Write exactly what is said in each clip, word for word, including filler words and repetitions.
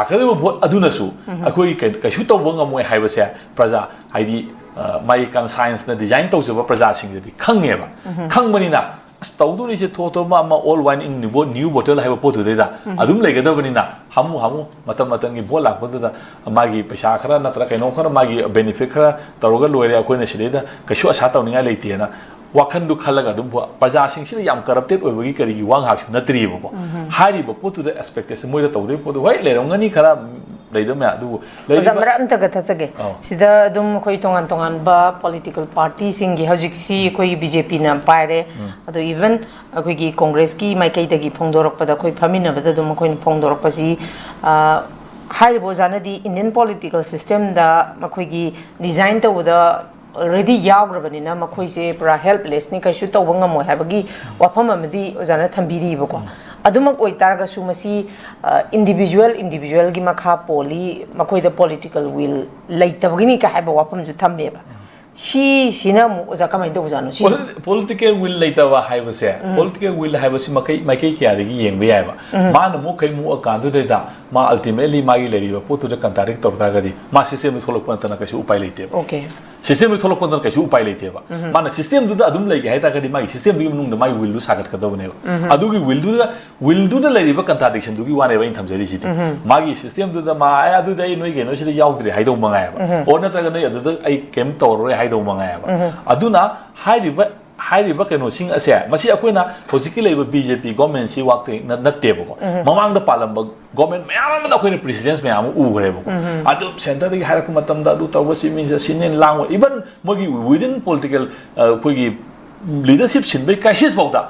ꯂꯥꯛꯀꯗꯧꯔꯤꯕ ꯚꯣꯠ ꯑꯗꯨꯅꯁꯨ ꯑꯩꯈꯣꯏ ꯀꯩ- ꯀꯩꯁꯨ ꯇꯧꯕ ꯉꯝꯃꯣꯏ ꯍꯥꯏꯕꯁꯦ ꯄ꯭ꯔꯖꯥ, ꯍꯥꯏꯗꯤ, ꯑ, ꯃꯥꯒꯤ ꯀꯟꯁꯥꯏꯟꯁꯅ ꯗꯤꯖꯥꯏꯟ ꯇꯧꯖꯕ ꯄ꯭ꯔꯖꯥꯁꯤꯡꯗꯗꯤ ꯈꯪꯉꯦꯕ꯫ ꯈꯪꯕꯅꯤꯅ ꯑꯁ, ꯇꯧꯗꯣꯔꯤꯁꯦ ꯊꯣꯛ ꯊꯣꯛꯄ ꯑꯃ, "Old wine in new bo-, new bottle" ꯍꯥꯏꯕ ꯄꯣꯠꯇꯨꯗꯩꯗ ꯑꯗꯨꯝ ꯂꯩꯒꯗꯕꯅꯤꯅ, ꯍꯥꯃꯨ ꯍꯥꯃꯨ ꯃꯇꯝ ꯃꯇꯝꯒꯤ ꯚꯣꯠ ꯂꯥꯛꯄꯗꯨꯗ ꯃꯥꯒꯤ ꯄꯩꯁꯥ ꯈꯔ ꯅꯠꯇ꯭ꯔꯒ ꯀꯩꯅꯣ ꯈꯔ, ꯃꯥꯒꯤ ꯕꯦꯅꯤꯐꯤꯠ ꯈꯔ ꯇꯧꯔꯒ ꯂꯣꯏꯔꯦ, ꯑꯩꯈꯣꯏꯅ ꯁꯤꯗꯩꯗ ꯀꯩꯁꯨ ꯑꯁꯥ ꯇꯧꯅꯤꯡꯉꯥꯏ ꯂꯩꯇꯦꯅ ꯋꯥꯈꯟꯗꯨ ꯈꯜꯂꯒ ꯑꯗꯨꯝ ꯄꯣ-, ꯄ꯭ꯔꯖꯥꯁꯤꯡꯁꯤꯅ ꯌꯥꯝ ꯀꯔꯞꯇꯦꯠ ꯑꯣꯏꯕꯒꯤ ꯀꯔꯤꯒꯤ ꯋꯥ ꯉꯥꯏꯍꯥꯛꯁꯨ ꯅꯠꯇ꯭ꯔꯤꯕꯀꯣ꯫ ꯍꯥꯏꯔꯤꯕ ꯄꯣꯠꯇꯨꯗ ꯑꯦꯛꯁꯄꯦꯛꯇꯦꯁꯟ ꯃꯣꯏꯗ ꯇꯧꯗꯣꯏ ꯄꯣꯠꯇꯨ, ꯍꯣꯏ, ꯂꯩꯔꯝꯒꯅꯤ ꯈꯔ, ꯂꯩꯗꯕ ꯃꯌꯥꯝ, ꯑꯗꯨꯕꯨ ꯑꯣꯖꯥ, ꯂꯩꯔꯤꯕ ꯃꯔꯛ ꯑꯝꯇꯒ ꯊꯠꯆꯒꯦ꯫ ꯑꯧ꯫ ꯁꯤꯗ ꯑꯗꯨꯝ ꯑꯩꯈꯣꯏ ꯇꯣꯉꯥꯟ ꯇꯣꯉꯥꯟꯕ ꯄꯣꯂꯤꯇꯤꯀꯦꯜ ꯄꯥꯔꯇꯤꯁꯤꯡꯒꯤ, ꯍꯧꯖꯤꯛꯁꯤ ꯑꯩꯈꯣꯏꯒꯤ ꯕꯤ ꯖꯦ ꯄꯤꯅ ꯄꯥꯏꯔꯦ, ꯑꯗꯣ ꯏꯚꯟ ꯑꯩꯈꯣꯏꯒꯤ ꯀꯣꯡꯒ꯭ꯔꯦꯁꯀꯤ ꯃꯥꯏꯀꯩꯗꯒꯤ ꯐꯣꯡꯗꯣꯔꯛꯄꯗ, ꯑꯩꯈꯣꯏ ꯐꯝꯃꯤꯟꯅꯕꯗ ꯑꯗꯨꯝ ꯑꯩꯈꯣꯏꯅ ꯐꯣꯡꯗꯣꯔꯛꯄꯁꯤ, ꯑ, ꯍꯥꯏꯔꯤꯕ ꯑꯣꯖꯥꯅꯗꯤ ꯏꯟꯗꯤꯌꯟ ꯄꯣꯂꯤꯇꯤꯀꯦꯜ ꯁꯤꯁꯇꯦꯝꯗ ꯃꯈꯣꯏꯒꯤ ꯗꯤꯖꯥꯏꯟ ꯇꯧꯕꯗ ꯑꯣꯜꯔꯦꯗꯤ ꯌꯥꯎꯈ꯭ꯔꯕꯅꯤꯅ ꯃꯈꯣꯏꯁꯦ ꯄꯨꯔꯥ ꯍꯦꯜꯞꯂꯦꯁꯅꯤ, ꯀꯩꯁꯨ ꯇꯧꯕ ꯉꯝꯃꯣꯏ ꯍꯥꯏꯕꯒꯤ ꯋꯥꯐꯝ ꯑꯃꯗꯤ ꯑꯣꯖꯥꯅ ꯊꯝꯕꯤꯔꯤꯕꯀꯣ꯫ ꯑꯗꯨꯃꯛ ꯑꯣꯏꯇꯥꯔꯒꯁꯨ ꯃꯁꯤ, ꯑ, ꯏꯟꯗꯤꯕꯤꯖꯨꯋꯦꯜ ꯏꯟꯗꯤꯕꯤꯖꯨꯋꯦꯜꯒꯤ ꯃꯈꯥ ꯄꯣꯜꯂꯤ, ꯃꯈꯣꯏꯗ ꯄꯣꯂꯤꯇꯤꯀꯦꯜ ꯋꯤꯜ ꯂꯩꯇꯕꯒꯤꯅꯤ ꯀꯥꯏ ꯍꯥꯏꯕ ꯋꯥꯐꯝꯁꯨ ꯊꯝꯃꯦꯕ꯫ ꯁꯤꯁꯤꯅ ꯑꯃꯨꯛ ꯑꯣꯖꯥ ꯀꯃꯥꯏꯅ ꯇꯧꯕꯖꯥꯠꯅꯣ? ꯁꯤ ꯄꯣꯂꯤꯇꯤꯀꯦꯜ ꯋꯤꯜ ꯂꯩꯇꯕ ꯍꯥꯏꯕꯁꯦ, ꯄꯣꯂꯤꯇꯤꯀꯦꯜ ꯋꯤꯜ ꯍꯥꯏꯕꯁꯤ ꯃꯥꯏꯀꯩ, ꯃꯥꯏꯀꯩ ꯀꯌꯥꯗꯒꯤ ꯌꯦꯡꯕ ꯌꯥꯏꯕ꯫ ꯃꯥꯅ ꯑꯃꯨꯛ ꯀꯩ ꯃꯨꯛꯑꯀꯥꯟꯗꯨꯗꯩꯗ ꯃꯥ ꯑꯜꯇꯤꯃꯦꯠꯂꯤ ꯃꯥꯒꯤ ꯂꯩꯔꯤꯕ ꯄꯣꯠꯇꯨꯗ ꯀꯟꯇ꯭ꯔꯥꯗꯤꯛ ꯇꯧ ꯇꯥꯔꯒꯗꯤ ꯃꯥ ꯁꯤꯁꯇꯦꯝꯗ ꯊꯣꯛꯂꯛꯄ ꯅꯠꯇꯅ ꯀꯩꯁꯨ ꯎꯄꯥꯏ ꯂꯩꯇꯦꯕ꯫ ꯑꯣꯀꯦ꯫ ꯁꯤꯁꯇꯦꯝꯗ ꯊꯣꯛꯂꯛꯄ ꯅꯠꯇꯅ ꯀꯩꯁꯨ ꯎꯄꯥꯏ ꯂꯩꯇꯦꯕ꯫ ꯃꯥꯅ ꯁꯤꯁꯇꯦꯝꯗꯨꯗ ꯑꯗꯨꯝ ꯂꯩꯒꯦ ꯍꯥꯏ ꯇꯥꯔꯒꯗꯤ ꯃꯥꯒꯤ ꯁꯤꯁꯇꯦꯝꯗꯨꯒꯤ ꯃꯅꯨꯡꯗ ꯃꯥꯒꯤ ꯋꯤꯜꯗꯨ ꯁꯥꯒꯠꯀꯗꯕꯅꯦꯕ꯫ ꯑꯗꯨꯒꯤ ꯋꯤꯜꯗꯨꯗ, ꯋꯤꯜꯗꯨꯗ ꯂꯩꯔꯤꯕ ꯀꯟꯇ꯭ꯔꯥꯗꯤꯛꯁꯟꯗꯨꯒꯤ ꯋꯥꯅꯦꯕ ꯑꯩꯅ ꯊꯝꯖꯔꯤꯁꯤꯗꯤ꯫ ꯃꯥꯒꯤ ꯁꯤꯁꯇꯦꯝꯗꯨꯗ ꯃꯥ, "ꯑꯦ, ꯑꯗꯨꯗꯤ ꯑꯩ ꯅꯣꯏ ꯀꯩꯅꯣꯁꯤꯗ ꯌꯥꯎꯗ꯭ꯔꯦ" ꯍꯥꯏꯗꯧ ꯃꯉꯥꯏꯕ꯫ ꯑꯣꯔ ꯅꯠꯇ꯭ꯔꯒ "ꯅꯣꯏ ꯑꯗꯨꯗ ꯑꯩ ꯀꯩꯝ ꯇꯧꯔꯔꯣꯏ" ꯍꯥꯏꯗꯧ ꯃꯉꯥꯏꯕ꯫ ꯑꯗꯨꯅ ꯍꯥꯏꯔꯤꯕ, ꯍꯥꯏꯔꯤꯕ ꯀꯩꯅꯣꯁꯤꯡ ꯑꯁꯦ, ꯃꯁꯤ ꯑꯩꯈꯣꯏꯅ ꯍꯧꯖꯤꯛꯀꯤ ꯂꯩꯔꯤꯕ ꯕꯤ ꯖꯦ ꯄꯤ ꯒꯣꯔꯃꯦꯟꯁꯤ ꯋꯥꯛꯇ ꯅ-, ꯅꯠꯇꯦꯕꯀꯣ꯫ ꯃꯃꯥꯡꯗ ꯄꯥꯜꯂꯝꯕ ꯒꯣꯔꯃꯦꯟ ꯃꯌꯥꯝ ꯑꯃꯗ ꯑꯩꯈꯣꯏꯅ ꯄ꯭ꯔꯤꯁꯤꯗꯦꯟꯁ ꯃꯌꯥꯝ ꯑꯃ ꯎꯈ꯭ꯔꯦꯕꯀꯣ꯫ ꯑꯗꯨ ꯁꯦꯟꯇꯔꯗꯒꯤ ꯍꯥꯏꯔꯛꯄ ꯃꯇꯝꯗ ꯑꯗꯨ ꯇꯧꯕ, ꯁꯤ ꯃꯤꯡꯁꯦ ꯁꯤꯅꯦꯅ ꯂꯥꯡꯕ, ꯏꯚꯟ ꯃꯣꯏꯒꯤ ꯋꯤꯗꯤꯟ ꯄꯣꯂꯤꯇꯤꯀꯦꯜ, ꯑ, ꯑꯩꯈꯣꯏꯒꯤ ꯂꯤꯗꯔꯁꯤꯞ ꯁꯤꯟꯕꯒꯤ ꯀ꯭ꯔꯥꯏꯁꯤꯁ ꯐꯥꯎꯗ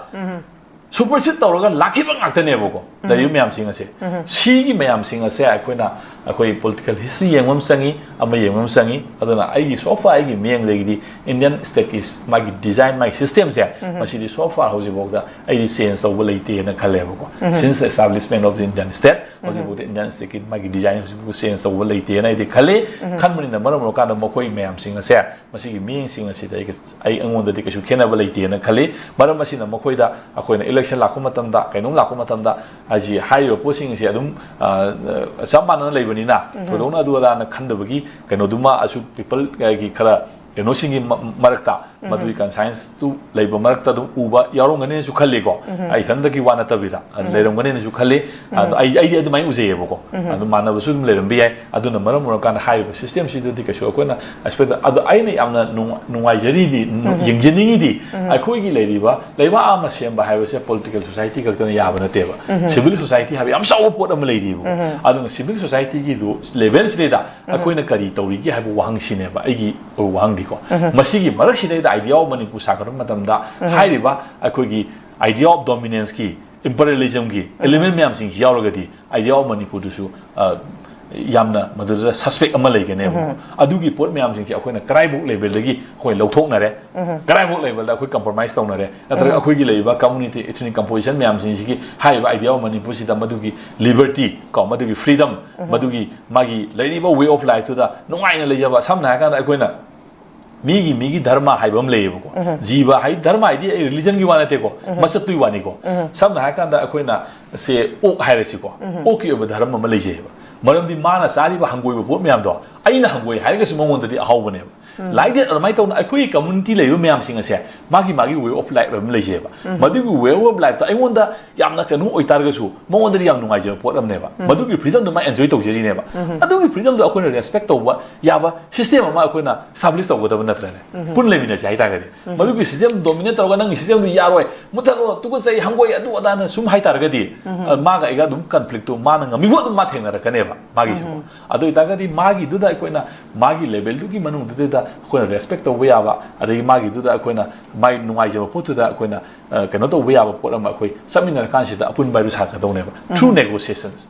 ꯁꯨꯄꯔꯁꯤꯠ ꯇꯧꯔꯒ ꯂꯥꯛꯈꯤꯕ ꯉꯥꯛꯇꯅꯦꯕꯀꯣ, ꯂꯩꯔꯤꯕ ꯃꯌꯥꯝꯁꯤꯡ ꯑꯁꯦ꯫ ꯁꯤꯒꯤ ꯃꯌꯥꯝꯁꯤꯡ ꯑꯁꯦ ꯑꯩꯈꯣꯏꯅ ꯑꯩꯈꯣꯏ ꯄꯣꯂꯤꯇꯤꯀꯦꯜ ꯍꯤꯁꯇ꯭ꯔꯤ ꯌꯦꯡꯕ ꯑꯃ ꯆꯪꯉꯤ, ꯑꯃ ꯌꯦꯡꯕ ꯑꯃ ꯆꯪꯉꯤ꯫ ꯑꯗꯨꯅ ꯑꯩꯒꯤ so far ꯑꯩꯒꯤ ꯃꯤꯠꯌꯦꯡꯗꯒꯤꯗꯤ Indian stateꯀꯤ ꯃꯥꯒꯤ design, ꯃꯥꯒꯤ systemꯁꯦ, ꯃꯁꯤꯗꯤ so far ꯍꯧꯖꯤꯛꯐꯥꯎꯗ ꯑꯩꯗꯤ change ꯇꯧꯕ ꯂꯩꯇꯦꯅ ꯈꯜꯂꯦꯕꯀꯣ꯫ Since establishment of the Indian state, ꯍꯧꯖꯤꯛꯐꯥꯎꯗ Indian stateꯀꯤ ꯃꯥꯒꯤ design ꯍꯧꯖꯤꯛꯐꯥꯎ change ꯇꯧꯕ ꯂꯩꯇꯦꯅ ꯑꯩꯗꯤ ꯈꯜꯂꯤ꯫ ꯈꯟꯕꯅꯤꯅ ꯃꯔꯝ ꯑꯣꯏꯔꯀꯥꯟꯗ ꯃꯈꯣꯏ ꯃꯌꯥꯝꯁꯤꯡ ꯑꯁꯦ, ꯃꯁꯤꯒꯤ ꯃꯤꯠꯌꯦꯡꯁꯤꯡ ꯑꯁꯤꯗ ꯑꯩ, ꯑꯩ, ꯑꯩꯉꯣꯟꯗꯗꯤ ꯀꯩꯁꯨ ꯈꯦꯠꯅꯕ ꯂꯩꯇꯦꯅ ꯈꯜꯂꯤ꯫ ꯃꯔꯝ ꯑꯁꯤꯅ ꯃꯈꯣꯏꯗ ꯑꯩꯈꯣꯏꯅ election ꯂꯥꯛꯄ ꯃꯇꯝꯗ, ꯀꯩꯅꯣꯝ ꯂꯥꯛꯄ ꯃꯇꯝꯗ, ꯍꯥꯏꯁꯤ ꯍꯥꯏꯔꯤꯕ ꯄꯣꯠꯁꯤꯡ ꯑꯁꯤ ꯑꯗꯨꯝ, ꯑ, ꯆꯞ ꯃꯥꯟꯅꯅ ꯂꯩꯕꯅꯤꯅ, ꯊꯣꯏꯗꯣꯛꯅ ꯑꯗꯨ ꯑꯗꯥꯅ ꯈꯟꯗꯕꯒꯤ ꯀꯩꯅꯣꯗꯨꯃ ꯑꯁꯨꯛ peopleꯒꯤ ꯈꯔ ꯀꯩꯅꯣꯁꯤꯡꯒꯤ ꯃ-, ꯃꯔꯛꯇ, ꯃꯗꯨꯒꯤ conscienceꯇꯨ ꯂꯩꯕ ꯃꯔꯛꯇ ꯑꯗꯨꯝ ꯎꯕ ꯌꯥꯎꯔꯝꯒꯅꯤꯅꯁꯨ ꯈꯜꯂꯤꯀꯣ꯫ ꯑꯩ ꯏꯊꯟꯇꯒꯤ ꯋꯥ ꯅꯠꯇꯕꯤꯗ, ꯑ, ꯂꯩꯔꯝꯒꯅꯤꯅꯁꯨ ꯈꯜꯂꯤ꯫ ꯑꯗꯣ ꯑꯩ, ꯑꯩꯗꯤ ꯑꯗꯨꯃꯥꯏꯅ ꯎꯖꯩꯌꯦꯕꯀꯣ꯫ ꯑꯗꯨ ꯃꯥꯟꯅꯕꯁꯨ ꯑꯗꯨꯝ ꯂꯩꯔꯝꯕ ꯌꯥꯏ꯫ ꯑꯗꯨꯅ ꯃꯔꯝ ꯑꯣꯏꯔꯀꯥꯟꯗ ꯍꯥꯏꯔꯤꯕ systemꯁꯤꯗꯗꯤ ꯀꯩꯁꯨ ꯑꯩꯈꯣꯏꯅ expect, ꯑꯗꯣ ꯑꯩꯅ ꯌꯥꯝꯅ ꯅꯨꯡꯉ-, ꯅꯨꯡꯉꯥꯏꯖꯔꯤꯗꯤ, ꯌꯦꯡꯖꯅꯤꯡꯉꯤꯗꯤ, ꯑꯩꯈꯣꯏꯒꯤ ꯂꯩꯔꯤꯕ ꯂꯩꯕꯥꯛ ꯑꯃ ꯁꯦꯝꯕ ꯍꯥꯏꯕꯁꯦ political society ꯈꯛꯇꯅ ꯌꯥꯕ ꯅꯠꯇꯦꯕ꯫ Civil society ꯍꯥꯏꯕ ꯌꯥꯝ ꯆꯥꯎꯕ ꯄꯣꯠ ꯑꯃ ꯂꯩꯔꯤꯕꯀꯣ꯫ ꯑꯗꯨꯅ civil societyꯒꯤꯗꯨ levelꯁꯤꯗꯩꯗ ꯑꯩꯈꯣꯏꯅ ꯀꯔꯤ ꯇꯧꯔꯤꯒꯦ ꯍꯥꯏꯕ ꯋꯥꯍꯪꯁꯤꯅꯦꯕ ꯑꯩꯒꯤ ꯋꯥꯍꯪꯗꯤꯀꯣ꯫ ꯃꯁꯤꯒꯤ ꯃꯔꯛꯁꯤꯗꯩꯗ idea of ꯃꯅꯤꯄꯨꯔ ꯁꯥꯒꯠꯄ ꯃꯇꯝꯗ ꯍꯥꯏꯔꯤꯕ ꯑꯩꯈꯣꯏꯒꯤ idea of dominanceꯀꯤ, imperialismꯒꯤ element ꯃꯌꯥꯝꯁꯤꯡꯁꯤ ꯌꯥꯎꯔꯒꯗꯤ idea of ꯃꯅꯤꯄꯨꯔꯗꯨꯁꯨ, ꯑ, ꯌꯥꯝꯅ ꯃꯗꯨꯗ suspect ꯑꯃ ꯂꯩꯒꯅꯦꯕ꯫ ꯑꯗꯨꯒꯤ ꯄꯣꯠ ꯃꯌꯥꯝꯁꯤꯡꯁꯦ ꯑꯩꯈꯣꯏꯅ ꯀꯗꯥꯏꯐꯥꯎ levelꯗꯒꯤ ꯑꯩꯈꯣꯏ ꯂꯧꯊꯣꯛꯅꯔꯦ, ꯀꯗꯥꯏꯐꯥꯎ levelꯗ ꯑꯩꯈꯣꯏ compromise ꯇꯧꯅꯔꯦ, ꯅꯠꯇ꯭ꯔꯒ ꯑꯩꯈꯣꯏꯒꯤ ꯂꯩꯔꯤꯕ community ethnic composition ꯃꯌꯥꯝꯁꯤꯡꯁꯤꯒꯤ ꯍꯥꯏꯔꯤꯕ idea of ꯃꯅꯤꯄꯨꯔꯁꯤꯗ ꯃꯗꯨꯒꯤ liberty ꯀꯣ, ꯃꯗꯨꯒꯤ freedom, ꯃꯗꯨꯒꯤ ꯃꯥꯒꯤ ꯂꯩꯔꯤꯕ way of lifeꯇꯨꯗ ꯅꯨꯡꯉꯥꯏꯅ ꯂꯩꯖꯕ, ꯁꯝꯅ ꯍꯥꯏꯔꯀꯥꯟꯗ ꯑꯩꯈꯣꯏꯅ ꯃꯤꯒꯤ, ꯃꯤꯒꯤ ꯙꯔꯃ ꯍꯥꯏꯕ ꯑꯃ ꯂꯩꯌꯦꯕꯀꯣ꯫ ꯖꯤꯕ ꯍꯥꯏ, ꯙꯔꯃ ꯍꯥꯏꯗꯤ ꯑꯩ religionꯒꯤ ꯋꯥ ꯅꯠꯇꯦꯀꯣ, ꯃꯁꯛꯇꯨꯒꯤ ꯋꯥꯅꯤꯀꯣ꯫ ꯁꯝꯅ ꯍꯥꯏꯔꯀꯥꯟꯗ ꯑꯩꯈꯣꯏꯅ ꯁꯦ ꯑꯣꯛ ꯍꯥꯏꯔꯁꯤꯀꯣ, ꯑꯣꯛꯀꯤ ꯑꯣꯏꯕ ꯙꯔꯃ ꯑꯃ ꯂꯩꯖꯩꯌꯦꯕ꯫ ꯃꯔꯝꯗꯤ ꯃꯥꯅ ꯆꯥꯔꯤꯕ ꯍꯪꯒꯣꯏꯕ ꯄꯣꯠ ꯃꯌꯥꯝꯗꯣ ꯑꯩꯅ ꯍꯪꯒꯣꯏ ꯍꯥꯏꯔꯒꯁꯨ ꯃꯉꯣꯟꯗꯗꯤ ꯑꯍꯥꯎꯕꯅꯦꯕ꯫ Like that, ꯑꯗꯨꯃꯥꯏꯅ ꯇꯧꯅ ꯑꯩꯈꯣꯏꯒꯤ community ꯂꯩꯔꯤꯕ ꯃꯌꯥꯝꯁꯤꯡ ꯑꯁꯦ ꯃꯥꯒꯤ, ꯃꯥꯒꯤ way of life ꯑꯃ ꯂꯩꯖꯩꯑꯕ꯫ ꯃꯗꯨꯒꯤ way of lifeꯇ ꯑꯩꯉꯣꯟꯗ ꯌꯥꯝꯅ ꯀꯩꯅꯣ ꯑꯣꯏꯇꯥꯔꯒꯁꯨ ꯃꯉꯣꯟꯗꯗꯤ ꯌꯥꯝ ꯅꯨꯡꯉꯥꯏꯖꯕ ꯄꯣꯠ ꯑꯃꯅꯦꯕ꯫ ꯃꯗꯨꯒꯤ freedomꯗꯨ ꯃꯥ enjoy ꯇꯧꯖꯔꯤꯅꯦꯕ꯫ ꯑꯗꯨꯒꯤ freedomꯗꯣ ꯑꯩꯈꯣꯏꯅ respect ꯇꯧꯕ ꯌꯥꯕ system ꯑꯃ ꯑꯩꯈꯣꯏꯅ establish ꯇꯧꯒꯗꯕ ꯅꯠꯇ꯭ꯔꯅꯦ? ꯄꯨꯟꯅ ꯂꯩꯃꯤꯟꯅꯁꯦ ꯍꯥꯏꯇꯥꯔꯒꯗꯤ꯫ ꯃꯗꯨꯒꯤ system dominate ꯇꯧꯔꯒ ꯅꯪꯒꯤ systemꯗꯨ ꯌꯥꯔꯣꯏ, ꯃꯨꯊꯠꯂꯣ, ꯇꯨꯀꯠꯆꯩ, ꯍꯪꯒꯣꯏ, ꯑꯗꯨ ꯑꯗꯥꯅ ꯁꯨꯝ ꯍꯥꯏꯇꯥꯔꯒꯗꯤ, ꯑ, ꯃꯥꯒ ꯑꯩꯒ ꯑꯗꯨꯝ conflictꯇꯨ ꯃꯥꯅ ꯉꯝꯃꯤꯕ ꯑꯗꯨꯝ ꯃꯥ ꯊꯦꯡꯅꯔꯛꯀꯅꯦꯕ ꯃꯥꯒꯤꯁꯨ꯫ ꯑꯗꯨ ꯑꯣꯏꯇꯥꯔꯒꯗꯤ ꯃꯥꯒꯤꯗꯨꯗ ꯑꯩꯈꯣꯏꯅ ꯃꯥꯒꯤ levelꯗꯨꯒꯤ ꯃꯅꯨꯡꯗꯨꯗ ꯑꯩꯈꯣꯏꯅ respect ꯇꯧꯕ ꯌꯥꯕ, ꯑꯗꯒꯤ ꯃꯥꯒꯤꯗꯨꯗ ꯑꯩꯈꯣꯏꯅ ꯃꯥꯒꯤ ꯅꯨꯡꯉꯥꯏꯖꯕ ꯄꯣꯠꯇꯨꯗ ꯑꯩꯈꯣꯏꯅ, ꯑ, ꯀꯩꯅꯣ ꯇꯧꯕ ꯌꯥꯕ ꯄꯣꯠ ꯑꯃ ꯑꯩꯈꯣꯏ ꯆꯠꯃꯤꯟꯅꯔꯀꯥꯟꯁꯤꯗ ꯑꯄꯨꯟꯕ ꯍꯥꯏꯗꯨ ꯁꯥꯒꯗꯧꯅꯦꯕ, through negotiations꯫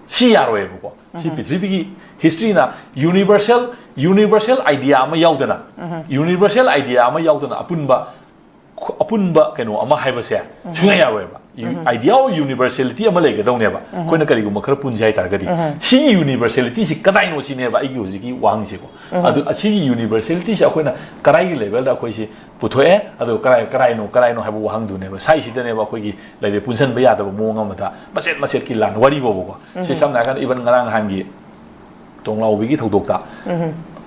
ꯁꯤ ꯌꯥꯔꯣꯏꯕꯀꯣ꯫ ꯁꯤ ꯄ꯭ꯔꯤꯊꯤꯕꯤꯒꯤ historyꯅ universal, universal idea ꯑꯃ ꯌꯥꯎꯗꯅ, universal idea ꯑꯃ ꯌꯥꯎꯗꯅ ꯑꯄꯨꯟꯕ, ꯑꯄꯨꯟꯕ ꯀꯩꯅꯣ ꯑꯃ ꯍꯥꯏꯕꯁꯦ ꯁꯨꯡꯌꯥ ꯌꯥꯔꯣꯏꯕ꯫ Idea of universality ꯑꯃ ꯂꯩꯒꯗꯧꯅꯦꯕ꯫ ꯑꯩꯈꯣꯏꯅ ꯀꯔꯤꯒꯨꯝꯕ ꯈꯔ ꯄꯨꯟꯁꯦ ꯍꯥꯏ ꯇꯥꯔꯒꯗꯤ, ꯁꯤꯒꯤ universalityꯁꯤ ꯀꯗꯥꯏꯅꯣ ꯁꯤꯅꯦꯕ ꯑꯩꯒꯤ ꯍꯧꯖꯤꯛꯀꯤ ꯋꯥꯍꯪꯁꯤꯀꯣ꯫ ꯑꯗꯨ ꯑꯁꯤꯒꯤ universalityꯁꯦ ꯑꯩꯈꯣꯏꯅ ꯀꯗꯥꯏꯒꯤ levelꯗ ꯑꯩꯈꯣꯏꯁꯤ ꯄꯨꯊꯣꯛꯑꯦ, ꯑꯗꯨꯒ ꯀꯗꯥꯏ, ꯀꯗꯥꯏꯅꯣ, ꯀꯗꯥꯏꯅꯣ ꯍꯥꯏꯕ ꯋꯥꯍꯪꯗꯨꯅꯦꯕ꯫ ꯁꯥꯏꯁꯤꯗꯅꯦꯕ ꯑꯩꯈꯣꯏꯒꯤ ꯂꯩꯔꯦ ꯄꯨꯟꯁꯤꯟꯕ ꯌꯥꯗꯕ ꯃꯑꯣꯡ ꯑꯃꯗ ꯃꯆꯦꯠ ꯃꯆꯦꯠꯀꯤ ꯂꯥꯟ ꯋꯥꯔꯤ ꯐꯥꯎꯕꯀꯣ꯫ ꯁꯤ ꯁꯝꯅ ꯍꯥꯏꯔꯀꯥꯟꯗ even ꯉꯔꯥꯡ ꯅꯍꯥꯟꯒꯤ ꯇꯣꯡꯂꯥꯎꯕꯤꯒꯤ ꯊꯧꯗꯣꯛꯇ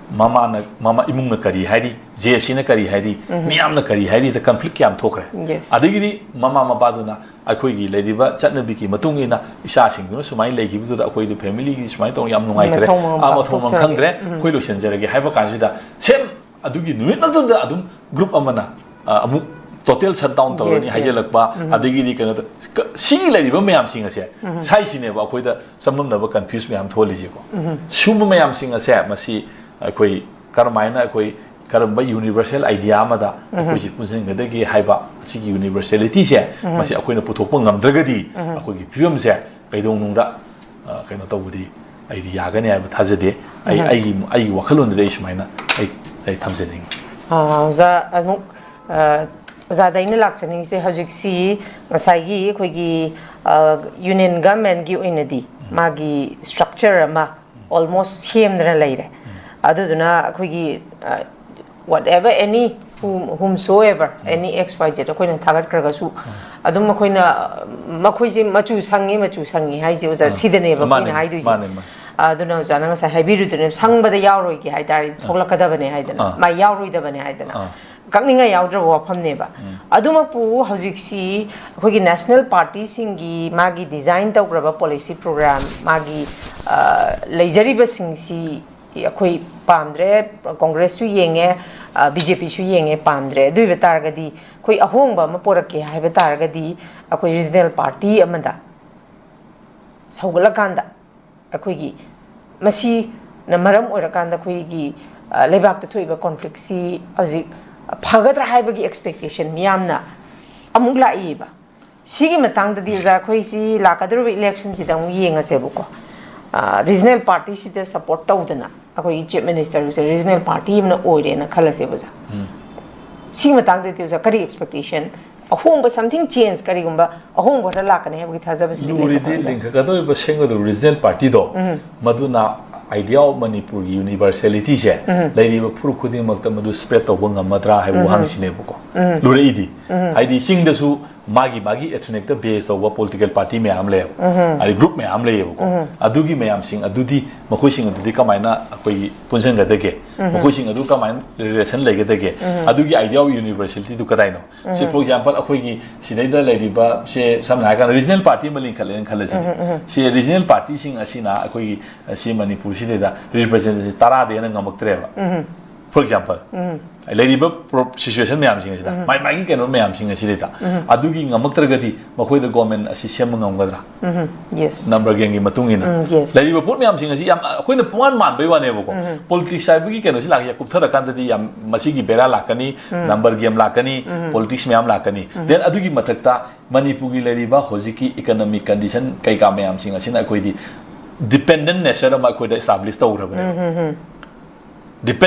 ꯃꯃꯥꯅ, ꯃꯃꯥ ꯏꯃꯨꯡꯅ ꯀꯔꯤ ꯍꯥꯏꯔꯤ, ꯖꯦ ꯁꯤꯅ ꯀꯔꯤ ꯍꯥꯏꯔꯤ, ꯃꯤꯌꯥꯝꯅ ꯀꯔꯤ ꯍꯥꯏꯔꯤ, conflict ꯀꯌꯥꯝ ꯊꯣꯛꯈ꯭ꯔꯦ꯫ Yes. ꯑꯗꯒꯤꯗꯤ ꯃꯃꯥ ꯃꯄꯥꯗꯨꯅ ꯑꯩꯈꯣꯏꯒꯤ ꯂꯩꯔꯤꯕ ꯆꯠꯅꯕꯤꯒꯤ ꯃꯇꯨꯡ ꯏꯟꯅ ꯏꯆꯥꯁꯤꯡꯗꯨꯅ ꯁꯨꯃꯥꯏꯅ ꯂꯩꯈꯤꯕꯗꯨꯗ ꯑꯩꯈꯣꯏꯗꯤ familyꯒꯤ ꯁꯨꯃꯥꯏꯅ ꯇꯧꯔ ꯌꯥꯝ ꯅꯨꯡꯉꯥꯏꯇ꯭ꯔꯦ, ꯃꯊꯧ ꯃꯉꯝ ꯑꯥ, ꯃꯊꯧ ꯃꯉꯝ ꯄꯥꯡꯊꯣꯛꯆꯔꯒꯦ꯫ ꯈꯪꯗ꯭ꯔꯦ, ꯑꯩꯈꯣꯏ ꯂꯣꯏꯁꯤꯟꯖꯔꯒꯦ ꯍꯥꯏꯕ ꯀꯥꯟꯁꯤꯗ same ꯑꯗꯨꯒꯤ ꯅꯨꯃꯤꯠ ꯃꯛꯇꯨꯗ ꯑꯗꯨꯝ group ꯑꯃꯅ, ꯑ, ꯑꯃꯨꯛ total shutdown ꯇꯧꯔꯅꯤ Yes, yes. ꯍꯥꯏꯖꯤꯜꯂꯛꯄ, ꯑꯗꯒꯤꯗꯤ ꯀꯩꯅꯣ ꯇꯧ-, ꯀ-, ꯁꯤꯒꯤ ꯂꯩꯔꯤꯕ ꯃꯌꯥꯝꯁꯤꯡ ꯑꯁꯦ ꯁꯥꯏꯁꯤꯅꯦꯕ ꯑꯩꯈꯣꯏꯗ ꯆꯃꯝꯅꯕ, confuse ꯃꯌꯥꯝ ꯊꯣꯛꯍꯜꯂꯤꯁꯦꯀꯣ꯫ ꯁꯨꯝꯕ ꯃꯌꯥꯝꯁꯤꯡ ꯑꯁꯦ ꯃꯁꯤ ꯑꯩꯈꯣꯏ ꯀꯔꯝꯍꯥꯏꯅ, ꯑꯩꯈꯣꯏ ꯀꯔꯝꯕ universal idea ꯑꯃꯗ ꯑꯩꯈꯣꯏꯁꯤ ꯄꯨꯟꯁꯤꯟꯒꯗꯒꯦ ꯍꯥꯏꯕ ꯑꯁꯤꯒꯤ universalityꯁꯦ ꯃꯁꯤ ꯑꯩꯈꯣꯏꯅ ꯄꯨꯊꯣꯛꯄ ꯉꯝꯗ꯭ꯔꯒꯗꯤ ꯑꯩꯈꯣꯏꯒꯤ ꯐꯤꯕꯝꯁꯦ ꯀꯩꯗꯧꯅꯨꯡꯗ, ꯑ, ꯀꯩꯅꯣ ꯇꯧꯕꯗꯤ ꯑꯩꯗꯤ ꯌꯥꯒꯅꯤ ꯍꯥꯏꯕ ꯊꯥꯖꯗꯦ꯫ ꯑꯩ, ꯑꯩꯒꯤ, ꯑꯩꯒꯤ ꯋꯥꯈꯜꯂꯣꯟꯗꯗꯤ ꯑꯩ ꯁꯨꯃꯥꯏꯅ ꯑꯩ, ꯑꯩ ꯊꯝꯖꯅꯤꯡꯉꯤ꯫ ꯑꯥ, ꯑꯣꯖꯥ ꯑꯃꯨꯛ, ꯑꯥ, ꯑꯣꯖꯥꯗ ꯑꯩꯅ ꯂꯥꯛꯆꯅꯤꯡꯉꯤꯁꯦ ꯍꯧꯖꯤꯛꯁꯤ ꯉꯁꯥꯏꯒꯤ ꯑꯩꯈꯣꯏꯒꯤ, ꯑꯥ, union governmentꯀꯤ ꯑꯣꯏꯅꯗꯤ ꯃꯥꯒꯤ structure ꯑꯃ almost ꯁꯦꯝꯗꯅ ꯂꯩꯔꯦ꯫ ꯑꯗꯨꯗꯨꯅ ꯑꯩꯈꯣꯏꯒꯤ, ꯑꯥ, whatever, any, whom, whomsoever, any X Y Z ꯑꯩꯈꯣꯏꯅ ꯊꯥꯒꯠꯈ꯭ꯔꯒꯁꯨ ꯑꯗꯨꯝ ꯑꯩꯈꯣꯏꯅ, ꯑ, ꯃꯈꯣꯏꯁꯦ ꯃꯆꯨ ꯁꯪꯉꯤ, ꯃꯆꯨ ꯁꯪꯉꯤ ꯍꯥꯏꯁꯦ ꯑꯣꯖꯥ, ꯁꯤꯗꯅꯦꯕ ꯃꯥꯅꯦ, ꯑꯩꯈꯣꯏꯅ ꯍꯥꯏꯗꯣꯏꯁꯦ꯫ ꯃꯥꯅꯦ, ꯃꯥꯅꯦ꯫ ꯑꯗꯨꯅ ꯑꯣꯖꯥꯅ ꯉꯁꯥꯏ ꯍꯥꯏꯕꯤꯔꯨꯗꯨꯅꯦ, ꯁꯪꯕꯗ ꯌꯥꯎꯔꯣꯏꯒꯦ ꯍꯥꯏꯇꯥꯔꯗꯤ ꯊꯣꯛꯂꯛꯀꯗꯕꯅꯦ ꯍꯥꯏꯗꯅ, ꯑꯥ꯫ ꯃꯥ ꯌꯥꯎꯔꯣꯏꯗꯕꯅꯦ ꯍꯥꯏꯗꯅ꯫ ꯑꯥ꯫ ꯀꯛꯅꯤꯡꯉꯥꯏ ꯌꯥꯎꯗ꯭ꯔꯕ ꯋꯥꯐꯝꯅꯦꯕ꯫ ꯑꯗꯨꯃꯛꯄꯨ ꯍꯧꯖꯤꯛꯁꯤ ꯑꯩꯈꯣꯏꯒꯤ national partyꯁꯤꯡꯒꯤ ꯃꯥꯒꯤ design ꯇꯧꯈ꯭ꯔꯕ policy program, ꯃꯥꯒꯤ, ꯑ, ꯂꯩꯖꯔꯤꯕꯁꯤꯡꯁꯤ ꯑꯩꯈꯣꯏ ꯄꯥꯝꯗ꯭ꯔꯦ, Congressꯁꯨ ꯌꯦꯡꯉꯦ, ꯑ, B J Pꯁꯨ ꯌꯦꯡꯉꯦ, ꯄꯥꯝꯗ꯭ꯔꯦ꯫ ꯑꯗꯨ ꯑꯣꯏꯕ ꯇꯥꯔꯒꯗꯤ ꯑꯩꯈꯣꯏ ꯑꯍꯣꯡꯕ ꯑꯃ ꯄꯣꯔꯛꯀꯦ ꯍꯥꯏꯕ ꯇꯥꯔꯒꯗꯤ ꯑꯩꯈꯣꯏ regional party ꯑꯃꯗ ꯁꯧꯒꯠꯂꯀꯥꯟꯗ ꯑꯩꯈꯣꯏꯒꯤ ꯃꯁꯤꯅ ꯃꯔꯝ ꯑꯣꯏꯔꯀꯥꯟꯗ ꯑꯩꯈꯣꯏꯒꯤ, ꯑ, ꯂꯩꯕꯥꯛꯇ ꯊꯣꯛꯏꯕ conflictꯁꯤ ꯍꯧꯖꯤꯛ ꯐꯒꯗ꯭ꯔꯥ ꯍꯥꯏꯕꯒꯤ expectation ꯃꯤꯌꯥꯝꯅ ꯑꯃꯨꯛ ꯂꯥꯛꯏꯕ꯫ ꯁꯤꯒꯤ ꯃꯇꯥꯡꯗꯗꯤ ꯑꯣꯖꯥ, ꯑꯩꯈꯣꯏꯁꯤ ꯂꯥꯛꯀꯗꯧꯔꯤꯕ ꯏꯂꯦꯛꯁꯟꯁꯤꯗ ꯑꯃꯨꯛ ꯌꯦꯡꯉꯁꯦꯕꯀꯣ꯫ ꯔꯤꯖꯅꯦꯜ ꯄꯥꯔꯇꯤꯁꯤꯗ ꯁꯄꯣꯔꯠ ꯇꯧꯗꯅ ꯑꯩꯈꯣꯏꯒꯤ ꯆꯤꯐ ꯃꯤꯅꯤꯁꯇꯔꯁꯦ ꯔꯤꯖꯅꯦꯜ ꯄꯥꯔꯇꯤ ꯑꯃꯅ ꯑꯣꯏꯔꯦꯅ ꯈꯜꯂꯁꯦꯕ ꯑꯣꯖꯥ꯫ ꯁꯤꯒꯤ ꯃꯇꯥꯡꯗꯗꯤ ꯑꯣꯖꯥ, ꯀꯔꯤ ꯑꯦꯛꯁꯄꯦꯛꯇꯦꯁꯟ, ꯑꯍꯣꯡꯕ, ꯁꯝꯊꯤꯡ ꯆꯦꯟꯖ, ꯀꯔꯤꯒꯨꯝꯕ ꯑꯍꯣꯡꯕ ꯈꯔ ꯂꯥꯛꯀꯅꯤ ꯍꯥꯏꯕꯒꯤ ꯊꯥꯖꯕꯁꯤꯗꯤ ꯂꯩꯕ꯭ꯔꯥ ꯂꯨꯔꯤꯗꯤ ꯀꯃꯥꯏꯅ ꯇꯧꯏ? ꯂꯤꯡꯈꯠꯀꯗꯧꯔꯤꯕ ꯁꯦꯝꯒꯗꯧꯔꯤꯕ ꯔꯤꯖꯅꯦꯜ ꯄꯥꯔꯇꯤꯗꯣ ꯃꯗꯨꯅ idea of ꯃꯅꯤꯄꯨꯔꯒꯤ ꯌꯨꯅꯤꯚꯔꯁꯦꯂꯤꯇꯤꯁꯦ ꯂꯩꯔꯤꯕ ꯐꯨꯔꯨꯞ ꯈꯨꯗꯤꯡꯃꯛꯇ ꯃꯗꯨ ꯁ꯭ꯄ꯭ꯔꯦꯗ ꯇꯧꯕ ꯉꯝꯃꯗ꯭ꯔꯥ ꯍꯥꯏꯕ ꯋꯥꯍꯪꯁꯤꯅꯦꯕꯀꯣ ꯂꯨꯔꯛꯏꯗꯤ꯫ ꯍꯥꯏꯗꯤ ꯆꯤꯡꯗꯁꯨ ꯃꯥꯒꯤ ꯃꯥꯒꯤ ꯑꯦꯊꯅꯤꯛꯇ ꯕꯦꯁ ꯇꯧꯕ ꯄꯣꯂꯤꯇꯤꯀꯦꯜ ꯄꯥꯔꯇꯤ ꯃꯌꯥꯝ ꯂꯩꯌꯦꯕ, ꯍꯥꯏꯗꯤ ꯒ꯭ꯔꯨꯞ ꯃꯌꯥꯝ ꯂꯩꯌꯦꯕꯀꯣ꯫ ꯑꯗꯨꯒꯤ ꯃꯌꯥꯝꯁꯤꯡ ꯑꯗꯨꯗꯤ, ꯃꯈꯣꯏꯁꯤꯡ ꯑꯗꯨꯗꯤ ꯀꯃꯥꯏꯅ ꯑꯩꯈꯣꯏꯒꯤ ꯄꯨꯟꯁꯤꯟꯒꯗꯒꯦ? ꯃꯈꯣꯏꯁꯤꯡ ꯑꯗꯨ ꯀꯃꯥꯏꯅ ꯔꯤꯂꯦꯁꯟ ꯂꯩꯒꯗꯒꯦ? ꯑꯗꯨꯒꯤ idea of ꯌꯨꯅꯤꯚꯔꯁꯦꯂꯤꯇꯤꯗꯨ ꯀꯗꯥꯏꯅꯣ? ꯁꯤ, ꯐꯣꯔ ꯑꯦꯛꯖꯥꯝꯄꯜ, ꯑꯩꯈꯣꯏꯒꯤ ꯁꯤꯗꯩꯗ ꯂꯩꯔꯤꯕ, ꯁꯦ, ꯁꯝꯅ ꯍꯥꯏꯔꯀꯥꯟꯗ ꯔꯤꯖꯅꯦꯜ ꯄꯥꯔꯇꯤ ꯑꯃ ꯂꯤꯡꯈꯠꯂꯦꯅ ꯈꯜꯂꯁꯤ꯫ ꯁꯤ ꯔꯤꯖꯅꯦꯜ ꯄꯥꯔꯇꯤꯁꯤꯡ ꯑꯁꯤꯅ ꯑꯩꯈꯣꯏꯒꯤ, ꯁꯤ ꯃꯅꯤꯄꯨꯔꯁꯤꯗꯩꯗ ꯔꯤꯄ꯭ꯔꯖꯦꯟꯇꯦꯁꯟ ꯇꯔꯥꯗꯩ ꯍꯦꯟꯅ ꯉꯝꯃꯛꯇ꯭ꯔꯦꯕ꯫ ꯐꯣꯔ ꯑꯦꯛꯖꯥꯝꯄꯜ, ꯂꯩꯔꯤꯕ ꯁꯤꯆꯨꯋꯦꯁꯟ ꯃꯌꯥꯝꯁꯤꯡ ꯑꯁꯤꯗ, ꯃꯥꯏ ꯃꯥꯏꯒꯤ ꯀꯩꯅꯣ ꯃꯌꯥꯝꯁꯤꯡ ꯑꯁꯤꯗꯩꯗ, ꯑꯗꯨꯒꯤ ꯉꯝꯃꯛꯇ꯭ꯔꯒꯗꯤ ꯃꯈꯣꯏꯗ ꯒꯣꯔꯃꯦꯟ ꯑꯁꯤ ꯁꯦꯝꯕ ꯉꯝꯒꯗ꯭ꯔꯥ? ꯌꯦꯁ꯫ ꯅꯝꯕꯔ ꯒꯦꯝꯒꯤ ꯃꯇꯨꯡ ꯏꯟꯅ ꯎꯝ, yes. ꯂꯩꯔꯤꯕ ꯄꯣꯠ ꯃꯌꯥꯝꯁꯤꯡ ꯑꯁꯤ ꯌꯥꯝ ꯑꯩꯈꯣꯏꯅ ꯄꯨꯡꯃꯥꯟ ꯃꯥꯟꯕꯩ ꯋꯥꯅꯦꯕꯀꯣ꯫ ꯄꯣꯂꯤꯇꯤꯛꯁ ꯍꯥꯏꯕꯒꯤ ꯀꯩꯅꯣꯁꯤ ꯂꯥꯛꯑꯒ ꯀꯨꯞꯊꯔꯀꯥꯟꯗꯗꯤ ꯌꯥꯝ ꯃꯁꯤꯒꯤ ꯕꯦꯔꯥ ꯂꯥꯛꯀꯅꯤ, ꯅꯝꯕꯔ ꯒꯦꯝ ꯂꯥꯛꯀꯅꯤ, ꯄꯣꯂꯤꯇꯤꯛꯁ ꯃꯌꯥꯝ ꯂꯥꯛꯀꯅꯤ꯫ ꯗꯦꯟ ꯑꯗꯨꯒꯤ ꯃꯊꯛꯇ ꯃꯅꯤꯄꯨꯔꯒꯤ ꯂꯩꯔꯤꯕ ꯍꯧꯖꯤꯛꯀꯤ ꯏꯀꯅꯣꯃꯤꯛ ꯀꯟꯗꯤꯁꯟ ꯀꯩꯀꯥ ꯃꯌꯥꯝꯁꯤꯡ ꯑꯁꯤꯅ ꯑꯩꯈꯣꯏꯗꯤ ꯗꯤꯄꯦꯟꯗꯦꯟ ꯅꯦꯆꯔ ꯑꯃ ꯑꯩꯈꯣꯏꯗ ꯏꯁꯇꯥꯕ꯭ꯂꯤꯁ ꯇꯧꯈ꯭ꯔꯕꯅꯦꯕ꯫